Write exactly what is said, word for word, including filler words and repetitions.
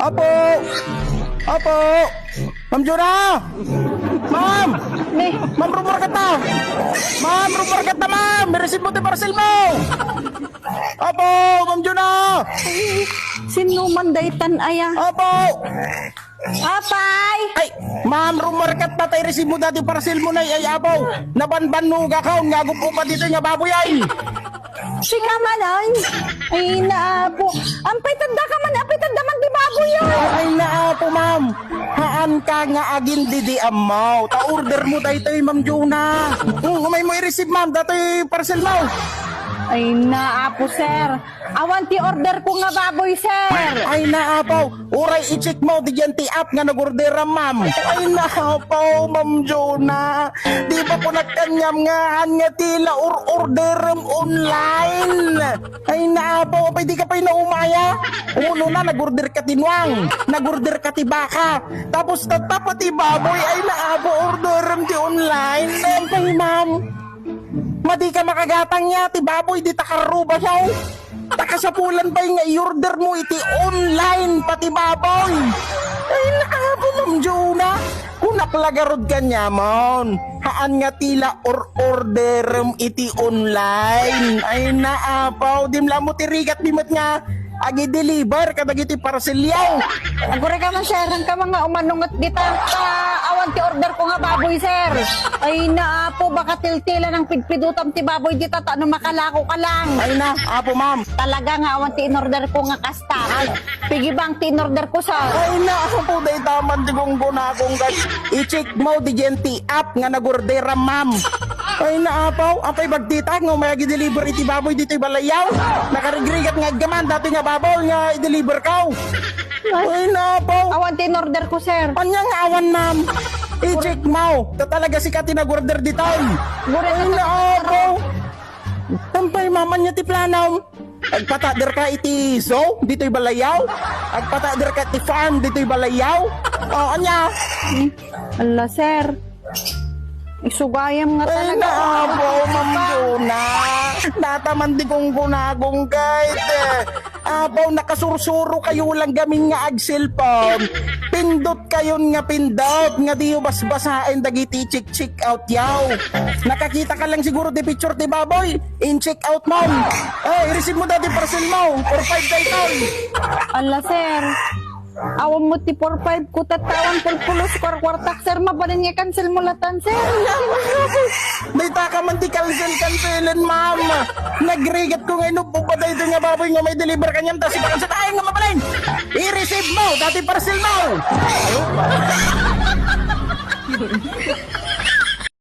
Apo! Apo! Ma'am Jona! Ma'am! Ma'am, rumurkata! Ma'am, rumurkata, ma'am! Ireceive mo ti parcel mo! Apo! Ma'am Jona! Sino man daytan aya? Apo! Apay! Ay, ma'am, rumurkata ta ireceive mo dati parcel mo na, ay, apo! Nabanbannuga ka, nga agup-upa dito nga baboy, ay! Sika man, ay. Ay, naapo. Ampay tadda ka man, ampay tadda man ti baboy, ay. Ay, naapo, ma'am. Haan ka nga agin didi ammaw. Ta order mo daytoy, Ma'am Jona. Hmm, umay mo i-receive, ma'am, datoy parcel mo. Ay, naapo, sir. Awan ti order ko nga baboy, sir. Ay, naapo. Uray i-check mo, diyan ti app nga nag-orderam, ma'am. Ay, naapo, Ma'am Jona. Di ba ko nagkanyam nga, han nga tila or-orderem online? Ay, naapo, pwede ka pa'y naumaya. Uno na, nag-order ka ti nuang, nag-order ka ti baka. Tapos, tatapa ti baboy, ay, naapo, orderem ti online. Ay, ma'am. Madi ka makagatang ya, ti baboy, di ta karruba siya, oh. Ta kasapulan pay nga i-order mo iti online pati baboy. Ay, naapo, Ma'am Jona. Kunak la garud kaniamon. Haan nga tila or orderem iti online. Ay, naapo. Dim la mo ti rigat di met nga agi-deliver kadagiti parselyo. Agure ka man, sir. Ang ka mga umanungot dita. Ta, awan ti order ko nga baboy, sir. Ay, naapo. Baka tiltila ng pidpidutam ti baboy dita. Ta, ano makalako ka lang. Ay na, apo, ma'am. Talaga nga awan ti in-order ko nga kasta. Ay, piggy bank ti in-order ko, sir. Ay, naapo, dayta man ti gunggunakong, guys. I-check mo, diyan ti app nga nag-orderam, ma'am. Ay, naapo, apay bagdita nga umay agi-deliver iti baboy ditoy balayaw. Nakarigrigat nga aggaman, dati nga baboy nga i-deliver ko. Ay, naapo. Awan ti in-order ko, sir. Anya nga awan, ma'am? I-check mo. Ta talaga sika ti nag-order ditoy. Gure Ay, na naapo. Ampay, ma'am, anya ti planom? Agpatader ka iti zoo, ditoy balayaw? Agpatader ka iti farm, ditoy balayaw? O, anya? Ala, sir. Isugayam nga Ay, talaga. Naapo, Ma'am Jona. Nataman di gunggunagong, guys. Eh, apo, nakasursuro kayo lang gamin nga ag-cellphone. Pindot kayon nga pindot nga diyo basbasaen dagiti check-check out yaw. Nakakita ka lang siguro ti picture ti baboy. In-check out, ma'am. Ay, receive mo dati parcel mo. Four five daytoy. Ala, sir. Awan mo ti four five ko, tatawan pulpulos, kwarkwartak, sir. Mabalin nga cancel mo latan, sir. Dayta ka man ti cancel, cancelen, ma'am. Nagrigat ko nga inubo pa daytoy nga baboy nga may deliver kaniam, ta si cancel. Ay, nga mabalin. I-receive mo dati parcel mo.